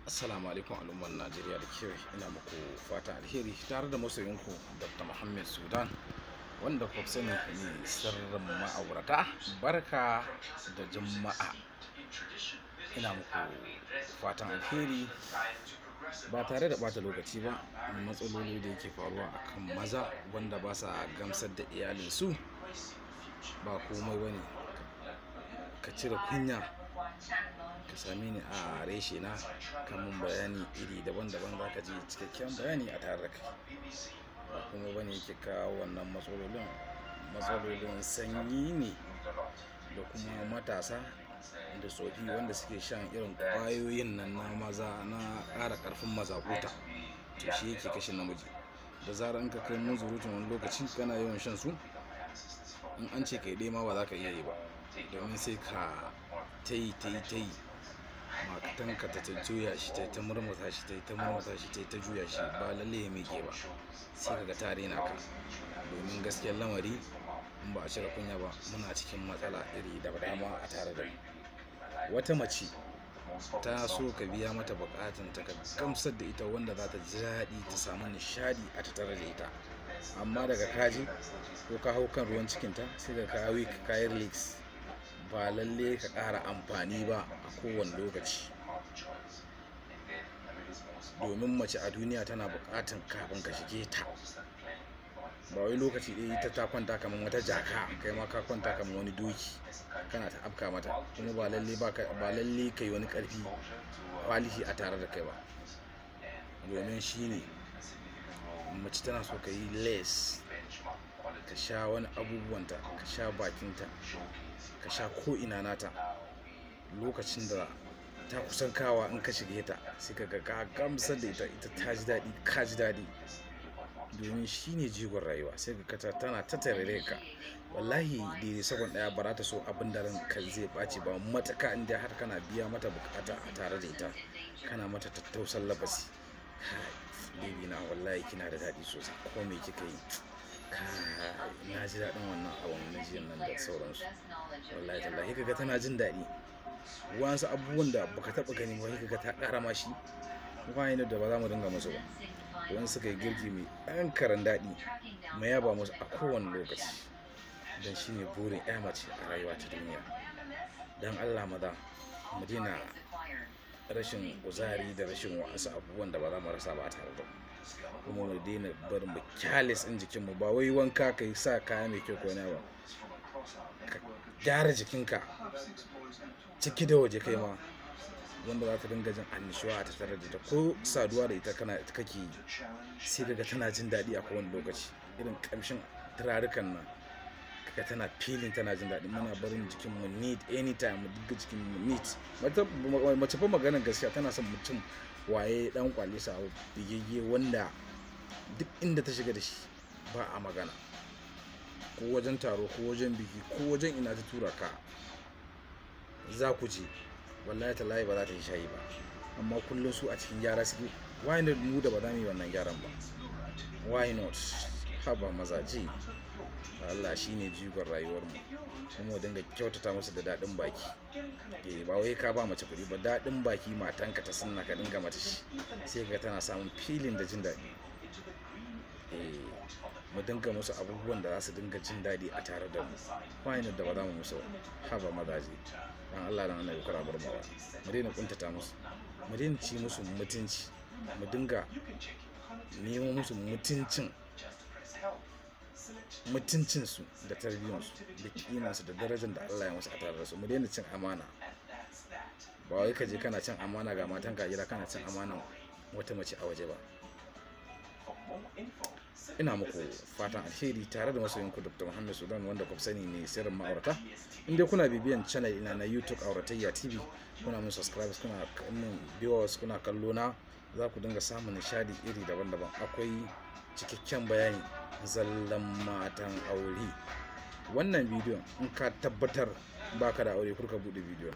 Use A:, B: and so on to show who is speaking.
A: Assalamu alaikum al'ummar Najeriya da kewaye, ina muku fatan alheri tare da masoyinku Dr. Muhammad Sudan, wanda kuka sani ne sirrin ma'aurata. Barka da Juma'a, ina muku fatan alheri. Ba tare da bata lokaci ba, matsaloli da yake faruwa akan maza wanda ba sa gamsar da iyalinsu ba komai bane. Ka cire kunya, ka same ni a reshe na, kamun bayani iri daban-daban, za ka ji cikakken bayani a tare da kai. Ba kuma bane yake kawo wannan matsalolin. Matsalolin sanyi ne da kuma matasa da tsofi wanda suke shan irin ƙwayoyin nan na maza na ƙara ƙarfin mazakuta. To shi yake kashe namiji. Da zarar in ka kai munzurutun wani lokaci kana yawan shan su, in an ce kai ɗaya ma ba za ka iya yi ba, domin sai ka ta yi ta yi ta yi, matanka ta ta juya shi, ta ta murmusa shi, ta ta murmusa shi, ta ta juya shi, ba lalle ya miƙe ba, sai kaga ta rena ka. Domin gaskiyar lamari, in ba a cire kunya ba, muna cikin matsala iri da dama a tare da mu. Wata mace ta so ka biya mata bukatun ta, ka gamsar da ita wanda za ta ji daɗi, ta samu nishaɗi a tattare da ita. Amma daga kaji ko ka hau kan ruwan cikinta, sai ka kawo kayan release, ba lalle ka ƙara amfani ba a kowane lokaci. Domin mace a duniya tana buƙatan kafin ka shige ta, ba wai lokaci ɗaya ita ta kwanta kamar wata jaka, kai ma ka kwanta kamar wani doki kana ta afka mata. Kuma ba lalle ba lalle kai wani ƙarfi kwaliti a tare da kai ba. Domin shine mace tana so ka yi less, ka sha wani abubuwanta, ka sha bakinta, ka sha ko'ina nata. Lokacin da ta kusan kawa, in ka shige ta, sai ka ga ka gamsar da ita, ita ta ji daɗi, ka ji daɗi. Domin shi ne jigon rayuwa. Sai ka kata tana ta tarare ka, wallahi daidai sakon ɗaya ba za ta so abin da ranka zai ɓaci ba, matuka inda har kana biya mata bukata a tare da ita, kana mata tattausan labasi. Baby na, wallahi kina da daɗi sosai, ko me kika yi, kai na ji daɗin wannan abun na jiyan nan da sauransu. Wallahi tallahi kaga tana jin daɗi. Wasu abubuwan da baka taɓa gani ba, kaga ta ƙara ma shi wani da ba za mu dinga musu ba. Wani suka yi girki mai ɗan karan daɗi, mu yaba musu a kowane lokaci, don shi ne burin ƴa mace a rayuwa ta duniya. Don Allah maza, mu daina rashin kuzari da rashin wa'ansu abubuwan da ba za mu rasa ba a tare da mu. Kuma mu daina barin mu kyalis ɗin jikinmu. Ba wai wanka ka yi sa kaya mai kyau ko wani ba, ka gyara jikinka ciki da waje, kai ma wanda za ta dinga jin annishuwa a tattare da ita. Ko saduwa da ita kana kake yi, sai kaga tana jin daɗi a kowane lokaci. Irin kamshin turarukan nan, kaga tana feeling, tana jin daɗi. Muna barin jikinmu neat anytime, mu dinga jikinmu neat. Mace fa, maganar gaskiya, tana son mutum waye dan kwalisa bigegge, wanda duk inda ta shiga da shi ba a magana, ko wajen taro, ko wajen biki, ko wajen ina ta tura ka za ku je, wallahi tallahi ba za ta yi shayi ba. Amma kullum su a cikin gyara suke. Why not mu da ba za mu yi wannan gyaran ba? Why not? Haba mazaje, Allah shine jigon rayuwar mu, kuma mu dinga kyautata musu da daɗin baki. Eh, ba wai ka ba mace kuɗi ba, daɗin baki matanka ta sunna, ka dinga mata shi, sai ka tana samun filin da jin daɗi. Eh, mu dinga musu abubuwan da za su dinga jin daɗi a tare da mu. Why not da ba za mu musu ba? Haba mazaje, dan Allah dan Annabi, kar a bar mu ba. Mu daina kuntata musu, mu daina ci musu mutunci, mu dinga nemo musu mutuncinsu da tarbiyyarsu da kimansu da darajar da Allah ya musu a tare da su. Mu daina cin amana. Ba wai ka je kana cin amana ga matanka a gida, kana cin amanan wata mace a waje ba. Ina muku fatan alheri tare da masoyinku Dr. Muhammad Sudan, wanda ku sani ne sirrin ma'aurata. In dai kuna bibiyan channel ina na YouTube Auratayya TV, kuna mun subscribe, kuna mun viewers, kuna kallo na, za ku dinga samun nishadi iri daban-daban. Akwai cikakken bayani zallan matan aure. Wannan bidiyon, in ka tabbatar baka da aure, kurka bude bidiyon.